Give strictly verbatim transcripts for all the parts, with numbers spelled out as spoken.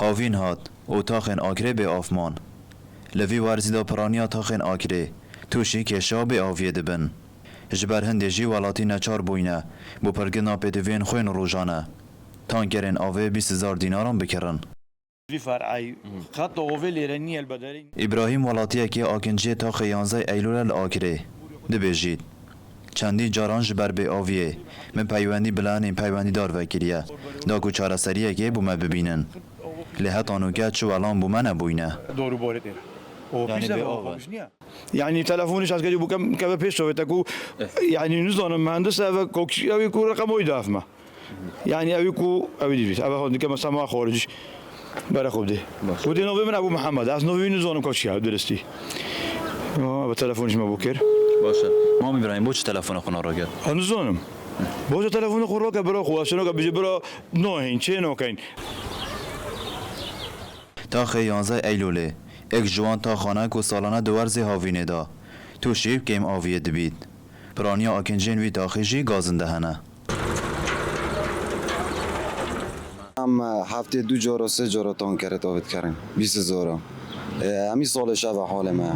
Havîn hat û taxên Akrê bê av man. Li vî werzî de piraniya taxên Akrê tûşî kêşa bêaviyê dibin. Ji ber hindê jî welatî neçar bûyne bo pirkirina pêdiviyên xwên rojane. Tankerên avê bîst hezar dînaran bikirin. Vî fer'ay, xeta ovê lêre nîye li bederî. Îbrahîm welatiyekî akinciyê taxê yanzdeh Eylûlê li Akrê. Dibêjît, çendî caran ji ber bêaviyê min peywendî bi layenên peywendîdar vekiriye, da ku çareseriyekê bo me bibînin. Lê heta nûke çi welam bo me nebûyne. Doğru bu arada. O Yani pis de bêav e. Olmuş niye? Yani telefonî şaskecî bû kem keve pêş sovete ku, yani nizanim mühendis ev e, kokçî ew ê ku reqemoyî daf me. Yani ew ê ku ew ê dîvît. Ev e dike mesela ma xoricî. Bere xwe bidê. Baş. Ku dê novê min Ebû Mihemed. Ez novê wî nizanim ka çi ye, diristî. Ya, ev telefon ji me bû kir. Baş e. Mam Îbrahîm, bo çi telefona xwe narakir? Ez nizanim. Bo çi telefona xwe rake bira xwe, ez çênaka bijî bira nahên, çê nakeyn. Taxê yanzdeh Eylûlê, êk ji wan taxan e ku salane di werzê havînê de tûşî kêmaviyê dibît. Piraniya akincên wî taxê jî gazinde hene. Em heftê du cara, sê cara tankerê tavê dikerin. Bîst hezar e. E, em î salê şeve halê me.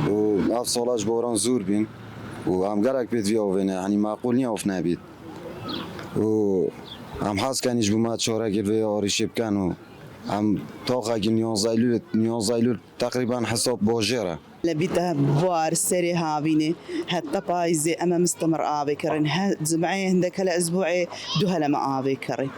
Û ev sala ji boran zûr bîn. Û em gelek pê divî avê ne. Henî meqûl niye av nebît. Û em hez kenî ji bo me çarekê vê arîşê bikin û em taxekî niyazdehlû, niyazdehlû teqrîben hesab bajêr e. Lebîte buar serê havînê, heta payîzê em e mistemir avê kirin. He, cimeyê hindek hele ezbûê du hele me avê kirin.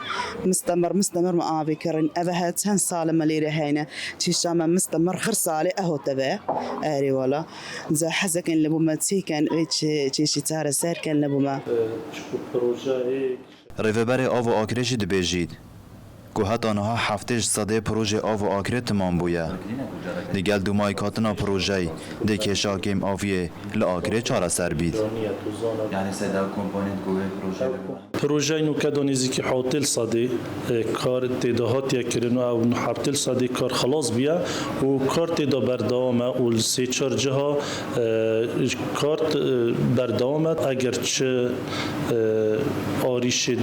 Mistemir, mistemir me avê kirin. Eve he çend sal me lêre heyne. Çîşa me mistemir xir salê eho teve. Erê wala. Ze hezekên li bo me çêken, wê çi-, çêşî çareser ken li bo me. Çiku projeyê Rêveberê Ava Akrê jî dibêjît ku heta niha heftê ji sedê projê Ava Akrê timam bûye. Digel dûmayî hatina projeyê dê kêşa kêmaviyê li Akrê çareser bît. Yani seda komponent ku wê projeyê Projeyê nûke de nêzîkî hewtê li sedê, e, kar tê de hatiye kirin û ew hewtê li sedê kar xilas bûye û kar tê de berdewam e û li sê çar ciha, e, kar, e, berdewam e. Eger çi, e, arîşê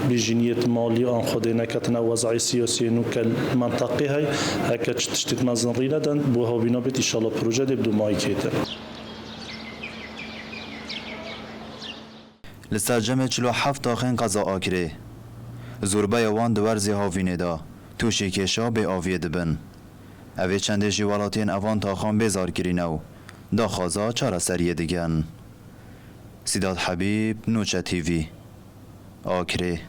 bêjiniyêt malî an xwedê neketine wezayê siyasiyê nûke li menteqê hey, heke çi tiştêt mezin rî nedin, bo hawîna bêt, înşallah proje dê bi dûmayî kêtin. Li ser cemê çil û heft taxên qeza Akrê, zorbeya wan di werzê havînê de tûşî kêşa bêaviyê dibin. Ev ê çendê jî welatiyên evan taxan bêzar kirîne û daxwaza çareseriyê dikin. Sîdat Hebîb, Nûçe T V, Akrê.